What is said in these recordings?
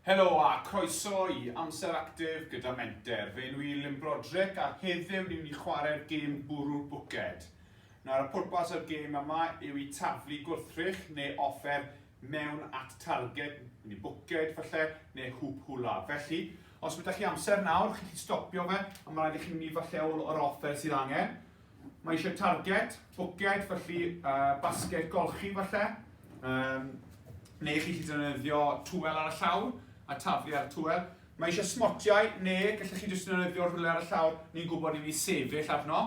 Helo a croeso i Amser Actif gyda Menter. Fe enw i Lynn Broderick a heddiw ni'n mynd i chwarae'r gêm bwrw'r bwced. Nawr y pwrpas o'r gêm yma yw i taflu gwrthrych neu offer mewn at targed, neu bwced falle, neu hŵp hwla. Felly, os mae 'da chi amser nawr, chi'n gallu stopio fe, a mae rhaid i chi mynd i falle o'r offer sydd angen. Mae eisiau target, bwced, felly uh, basged golchi falle. Um, neu chi gallu defnyddio tŵel ar y llawr a taflu ar y tŵel. Mae eisiau smotiau, neu gallech chi jyst defnyddio rhywle ar y llawr, ni'n gwybod ni'n mynd i sefyll arno.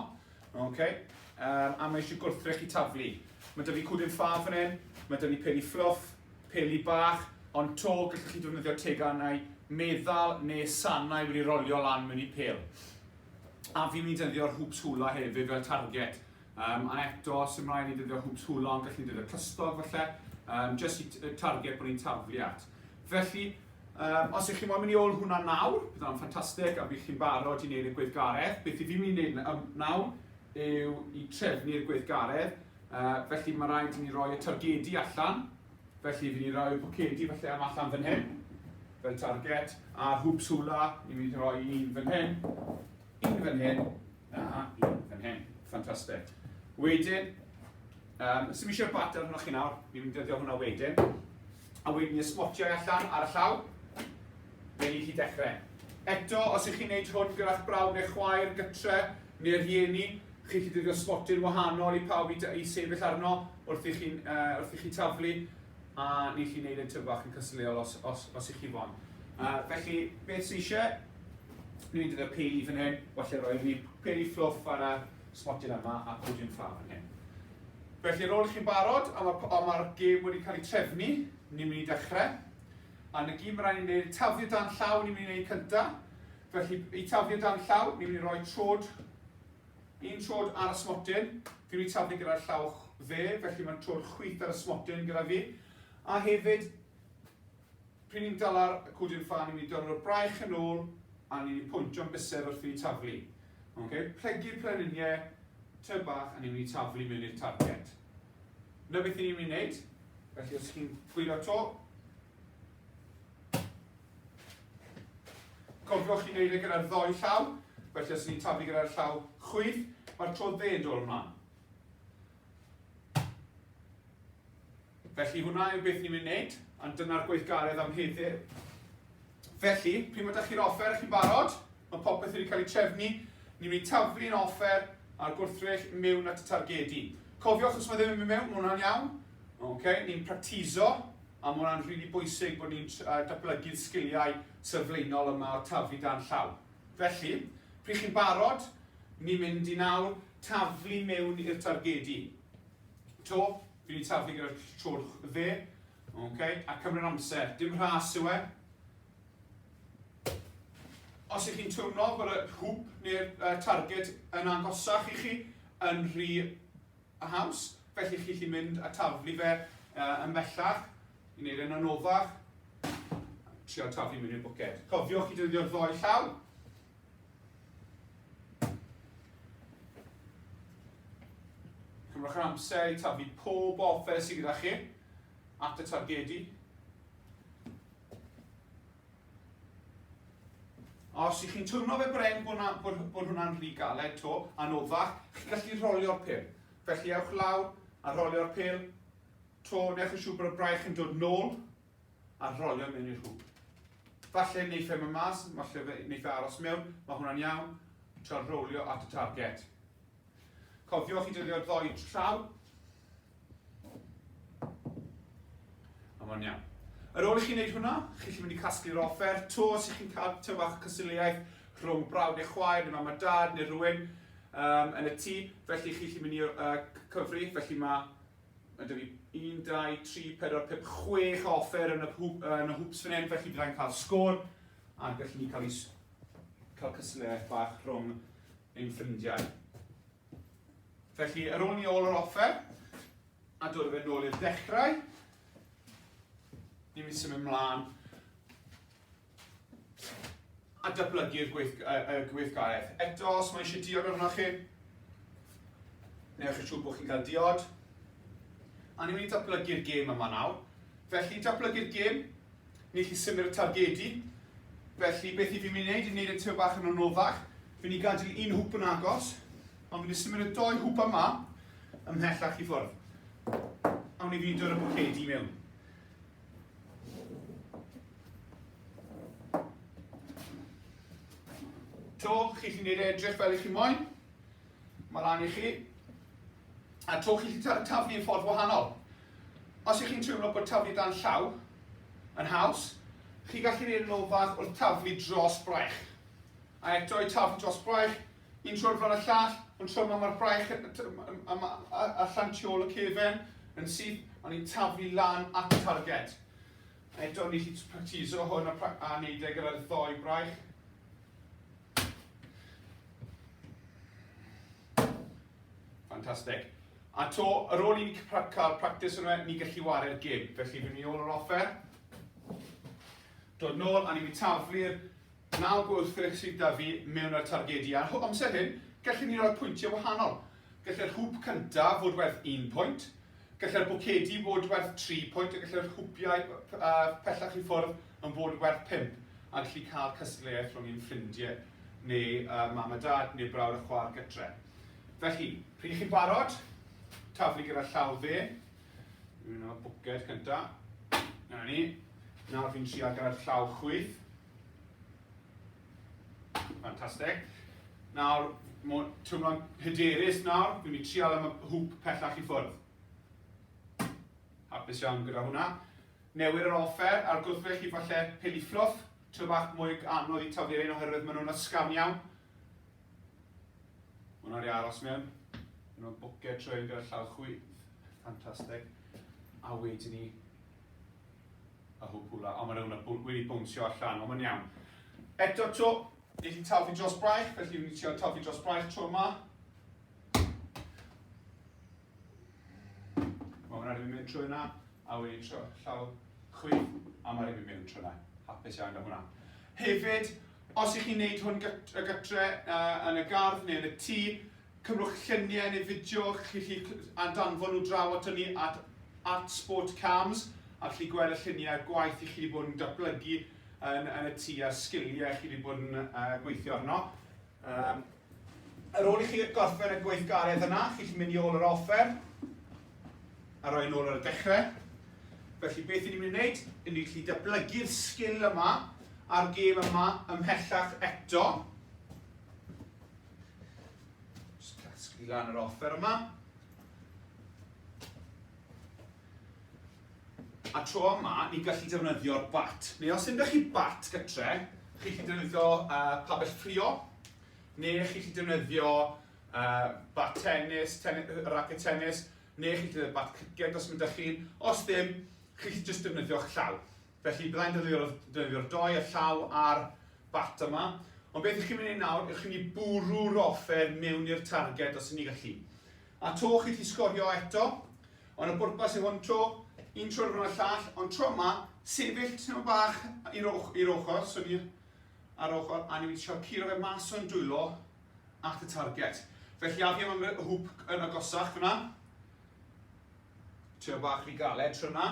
Okay. Um, a mae eisiau gwrthrych i taflu. Mae 'da fi cwdyn ffa fan hyn, mae 'da fi peli fflwff, peli bach, ond to gallech chi defnyddio teganau meddal neu sanau wedi rolio lan mewn i pel. A fi'n mynd i defnyddio'r hoops hula hefyd fel target. Um, a eto, sy'n rhaid ni defnyddio hoops hula, ond gallwn ni defnyddio clustog falle, um, just i target bod ni'n taflu at. Felly, um, os ych chi'n moyn mynd i ôl hwnna nawr, bydd hwnna'n ffantastig a bydd chi'n barod i wneud y gweithgaredd. Beth i fi'n mynd i wneud um, nawr yw i trefnu'r gweithgaredd. Uh, felly mae rhaid i ni roi y targedi allan. Felly fi'n mynd i roi bwcedi falle am allan fan hyn, fel target, a'r hoops hula, ni'n mynd i roi un fan hyn, un fan hyn, a un fan hyn. Ffantastig. Wedyn, um, sy'n eisiau'r bat arnoch chi nawr, ni'n mynd i ddefnyddio hwnna wedyn. A wedyn y smotiau allan ar y llaw, fe ni chi dechrau. Eto, os ych chi'n gwneud hwn gyda'ch brawd neu chwaer gytre, neu'r rhieni, Chi'n gallu defnyddio smotyn wahanol i pawb i, i sefyll arno wrth i chi, uh, wrth i chi taflu, a ni chi'n neud e'n tyfu bach yn cystadleuol os, os, os i chi fon. Uh, felly, beth sy'n eisiau? Ni'n mynd i ddefnyddio peli fan hyn, falle roi ni peli fflwff ar y smotyn yma a cwdyn ffa fan hyn. Felly, ar ôl i chi'n barod, a mae'r ma gêm wedi cael ei trefnu, ni'n mynd i dechrau. A na gyd mae rhaid ni'n gwneud, taflu dan llaw ni'n mynd i wneud cyntaf. Felly, i taflu dan llaw, ni'n mynd i roi trod Un trod ar y smotyn, fi wedi taflu gyda'r llaw dde, felly mae'n trod chwith ar y smotyn gyda fi. A hefyd, pryd ni'n dala'r cwdyn ffa, ni'n mynd i dod o'r braich yn ôl a ni'n mynd i pwyntio'n bysedd wrth i ni taflu. Okay? Plygu'r pleniniau, ty bach, a ni'n mynd i taflu mewn i'r target. Na beth ni'n mynd i wneud. Felly os chi'n gwylio to, Cofiwch i wneud e gyda'r ddoi llaw, felly os ni'n taflu gyda'r llaw chwith, mae'r tro dde yn dod ymlaen. Felly hwnna yw beth ni'n mynd i wneud, ond dyna'r gweithgaredd am heddiw. Felly, pryd mae da chi'r offer, chi'n barod? Mae popeth wedi cael ei trefnu. Ni'n mynd i taflu'n offer a'r gwrthrych mewn at y targedi. Cofiwch, os mae ddim yn mynd mewn, mae hwnna'n iawn. Okay, ni'n practiso A ma' hwnna'n rili bwysig bod ni'n datblygu'r sgiliau sylfaenol yma o taflu dan llaw. Felly, pryd chi'n barod, ni'n mynd i nawr taflu mewn i'r targedi. To, fi wedi taflu gyda'r troed dde, okay, a cymryd amser. Dim rhas yw e. Os ych chi'n teimlo bod y hŵp neu'r uh, target yn agosach i chi, yn rhy a haws, felly chi 'llu mynd a taflu fe uh, yn bellach i wneud e'n anoddach. Trio taflu mewn i'r bwced. Cofiwch i defnyddio'r ddoi llaw. Cymrwch yr amser i taflu pob offer sydd gyda chi at y targedi. Os ych chi'n teimlo fe bren bod, na, bod, bod hwnna'n rhy galed to, anoddach, chi'n gallu rholio'r pil. Felly ewch lawr a rholio'r pil, to, newch yn siŵr bod y braich yn dod nôl a rholio mewn i'r hwb. Falle wneith e mynd mas, falle wneith e aros mewn, mae hwnna'n iawn. Trio rholio at y target. Cofiwch i dyddio'r ddoi llaw. A mae'n iawn. Ar ôl i chi wneud hwnna, chi'n gallu mynd i casglu'r offer. To, os ych chi'n cael ty bach o cysylltiaeth rhwng brawd neu chwaer neu mam a dad neu rhywun um, yn y tŷ, felly chi'n gallu mynd i uh, cyfri. Felly mae mae 'da fi 1, 2, 3, 4, 5, 6 offer yn y, hwp, uh, yn y hwps fan hyn, felly byddai'n cael sgôr a gallwn ni cael, cael cysylltiaeth bach rhwng ein ffrindiau. Felly, ar ôl ni ôl yr offer, a dod fe nôl i'r dechrau, ni'n mynd symud mlaen a datblygu'r gweith, uh, gweithgaredd. Eto, os mae eisiau diod arnoch chi, newch yn siŵr bod chi'n cael diod. A ni'n mynd i datblygu'r gêm yma nawr. Felly, datblygu'r gêm, Ni gallu symud y targedi. Felly, beth i fi'n mynd i wneud, i wneud y tyw bach yn anoddach. Fi'n i gadael un hwp yn agos, ond fi'n i symud y doi hwp yma ymhellach i ffwrdd. Awn ni fi'n dod y bwcedi mewn. To, chi chi'n gwneud e edrych fel i chi moyn. Mae lan i chi. A to, chi chi'n taflu yn ffordd wahanol. Os ych chi'n teimlo bod taflu dan llaw yn haws, chi gallu gwneud yn ofad wrth taflu dros braich. A eto i taflu dros braich, un tro flaen y llall, ond tro yma mae'r braich allan tu ôl y cefen yn syth, ond ni'n taflu lan at y targed. Eto, ni chi practiso hwn a, a neud e gyda'r ddoi braich. Fantastic. A to, ar ôl i ni cael practice yna, ni gallu ware'r gêm. Felly, fi'n mynd i ôl yr offer. Dod nôl, a ni'n mynd taflu'r naw gwrthrych sydd da fi mewn ar targedi. A amser hyn, gallwn ni roi pwyntiau wahanol. Gallai'r hwp cyntaf fod werth 1 pwynt, gallai'r bwcedi fod werth 3 pwynt, a gallai'r hwpiau pellach i ffwrdd yn fod werth 5, a gallu cael cystadleuaeth rhwng ein ffrindiau neu mam a dad neu brawd a chwaer gytre. Felly, pryd chi'n barod, taflu gyda llaw dde, un o'r bwced cynta, na ni, nawr fi'n trial gyda'r llaw chwith. Fantastic. Nawr, mae'n teimlo'n hyderus nawr, fi'n mynd i trial am y hwp pellach i ffwrdd. Hapus iawn gyda hwnna. Newid yr offer a'r gwrthrych i falle peli fflwff, tro bach mwy anodd i taflu'r un oherwydd maen nhw'n ysgafn iawn. Mae hwnna wedi aros mewn. Maen nhw'n bwced trwy gyda llaw chwith. Fantastic. A wedyn ni y hwp hwla. Ond mae hwnna wedi bownsio allan, ond mae'n iawn. Eto to, ni chi'n taflu dros braich, felly ni'n trio taflu dros braich tro yma. Mae hwnna wedi mynd trwy yna, a wedi tro llaw chwith, a mae wedi mynd mewn trwy yna. Hapus iawn gyda hwnna. Hefyd, os ych chi'n neud hwn gytre yn y gardd neu yn y tŷ, cymrwch lluniau neu fideo, chi chi a danfon nhw draw ato ni at @sportcams a chi gweld y lluniau a'r gwaith i chi wedi bod yn datblygu yn, yn y tŷ a'r sgiliau chi wedi bod yn gweithio arno. Um, ar ôl i chi gorffen y gweithgaredd yna, chi chi'n mynd i ôl yr offer a rhoi yn ôl ar y dechrau. Felly beth ni'n mynd i wneud, ni'n gallu datblygu'r sgil yma a'r gêm yma ymhellach eto. Just casglu lan yr offer yma. A tro yma, ni'n gallu defnyddio'r bat. Neu os ydych chi bat gytre, chi'n gallu defnyddio pabell ffrio, neu chi'n gallu defnyddio bat tennis, ten racket tennis, neu chi'n gallu defnyddio bat criced os ydych chi. Os ddim, chi'n gallu just defnyddio'ch llaw. Felly byddai'n defnyddio'r defnyddio'r doi, y llaw a'r bat yma. Ond beth ych chi'n mynd i nawr, ych chi'n mynd i bwrw'r offer mewn i'r targed os ydych chi'n gallu. A to, chi'n gallu sgorio eto, ond y bwrpas yw hwn tro, un tro rhwng y llall, ond tro yma, sefyll tyma bach i'r och ochr, so ni ar ochr, a ni'n mynd i trio curo fe mas o'n dwylo at y target. Felly a fi am y hwp yn agosach fyna. Trio bach rhy galed tro yna.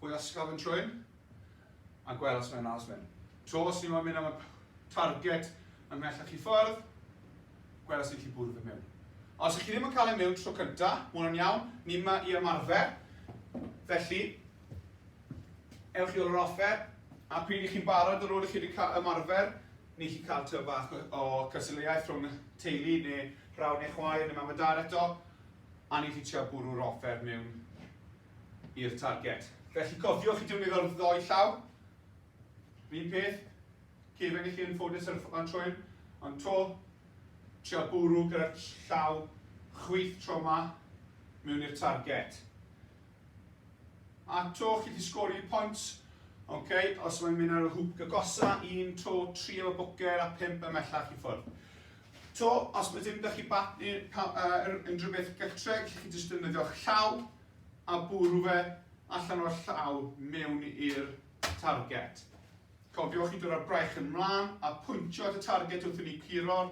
Fwy ysgaf yn trwyn. A gweld os mae'n aros mewn. Tro os ni'n mynd am y target ymhellach i ffwrdd, gweld os ni'n gallu bwrw fe mewn. Os ych chi ddim yn cael ei mewn tro cynta, mae hwnna'n iawn, ni yma i ymarfer. Felly, ewch i ôl yr offer, a pryd ych chi'n barod ar ôl i chi wedi cael ymarfer, ni chi cael tyf bach o cysylltiaeth rhwng teulu neu brawd neu chwaer neu mam a dad eto, a ni chi trio bwrw'r offer mewn i'r target. Felly cofiwch i defnyddio'r ddoi llaw. Yr un peth, cefen i chi yn ffodus ar y trwyn, ond to, trio bwrw gyda'r llaw chwith tro yma mewn i'r target. A to, chi chi sgori points. Okay, os mae'n mynd ar y hwp gygosa, 1, 2, 3 efo bwcer a 5 ymhellach i ffwrdd. To, os mae dim da chi bat neu unrhyw beth gytre, gallwch chi jyst defnyddio'ch llaw a bwrw fe allan o'r llaw mewn i'r target. Cofiwch i dod â'r braich yn mlaen a pwyntio at y target wrth i ni curo'r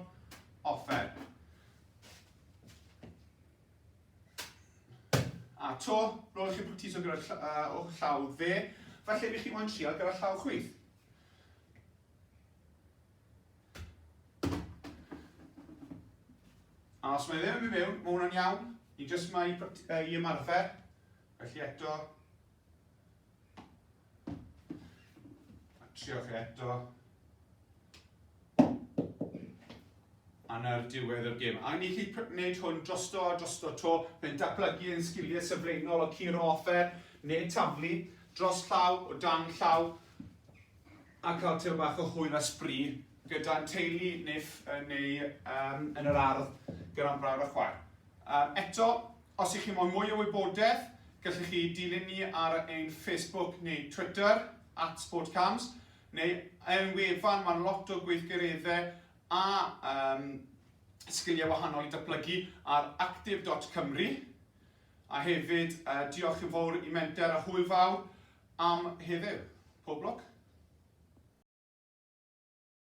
offer. A to, rôl i chi practiso gyda'r o'ch llaw dde. Falle bych chi moyn trial gyda llaw chwith. A os mae ddim yn mynd mewn, mae hwnna'n iawn. Ni jyst mae i ymarfer. Felly eto. A triwch eto. A na'r diwedd o'r gêm. A ni chi wneud hwn drosto a drosto to, fe'n datblygu yn sgiliau sylfaenol o curo offer, neu taflu, dros llaw, o dan llaw, a cael tyw bach o hwyl a sbri gyda'n teulu neu, neu um, yn yr ardd gyda'n brawd a chwaer. Um, eto, os ych chi moyn mwy o wybodaeth, gallwch chi dilyn ni ar ein Facebook neu Twitter, @sportcams, neu ein wefan, mae'n lot o gweithgareddau a um, sgiliau wahanol i datblygu ar active.cymru. A hefyd, uh, diolch yn fawr i Menter a hwyl fawr am heddiw. Pob lwc!